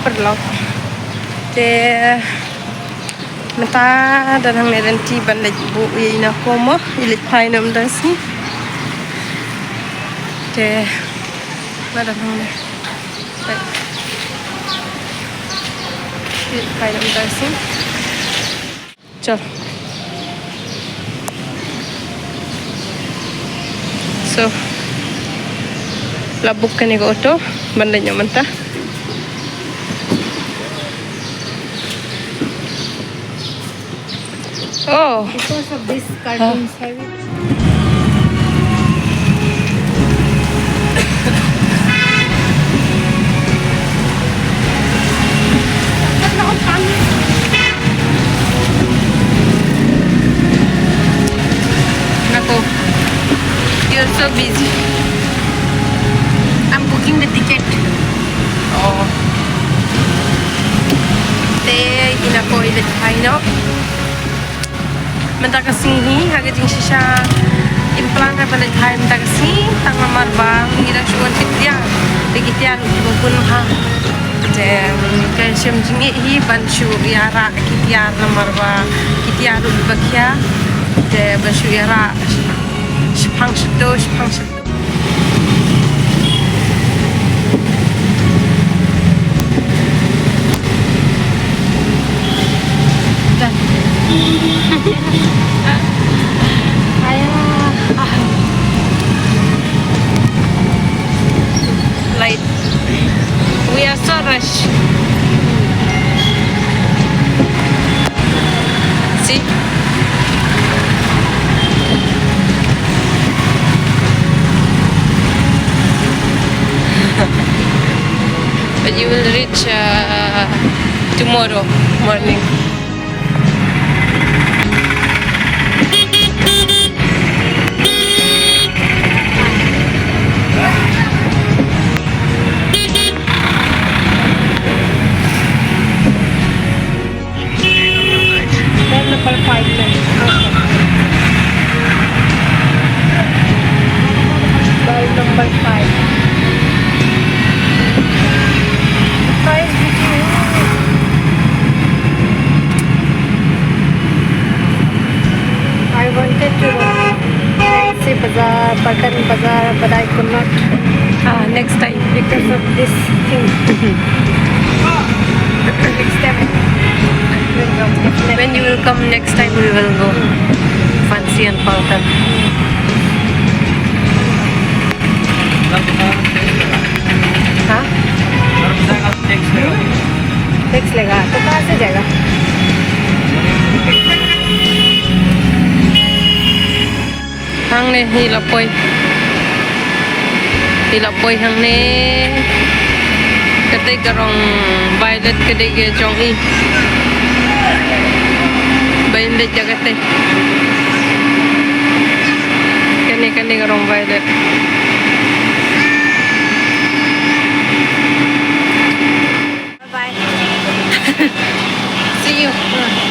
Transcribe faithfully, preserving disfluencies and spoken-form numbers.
Paralok. Te mynta don hangne lynti ban leit buh ïa i Nako mo, i leit phai noh mynta ka sngi. Te ma don hangne. Leit phai noh mynta ka sngi. Chal. So, la book kane ka auto ban leit noh mynta. Oh. Because of this cartoons, have you Nako, you're so busy. I'm booking the ticket. Oh. Te i Nako i leit phai noh. Mynta ka sngi hi ha ka jingshisha im plan re ban leit phai mynta ka sngi, tang namar ba ngi dang shu wan ki tiar, te ki tiar ruh kiba bun bha. Te ka shem jingeh hi ban shu ïarah ki tiar namar ba ki tiar ruh kiba khia. Te ban shu ïarah shiphang shatu, shiphang shatu. Late. We are so rush. See? But you will reach uh, tomorrow morning. Bell number five. Bell number five. Price between. I wanted to know Fancy Bazaar, Patan Bazaar, but I could not. Ah, next time. Because of this thing. Next time, we'll go, definitely. When you will come next time, we will go. Fancy and Patan. हाँ? टैक्स लेगा, तो कहाँ से जाएगा? Hangne hi la poi. Hi la poi hangne. Kata ka rong violet, kata ka jong i. Ba in dei jaka te. Kane, kane ka rong violet. Bye. See you.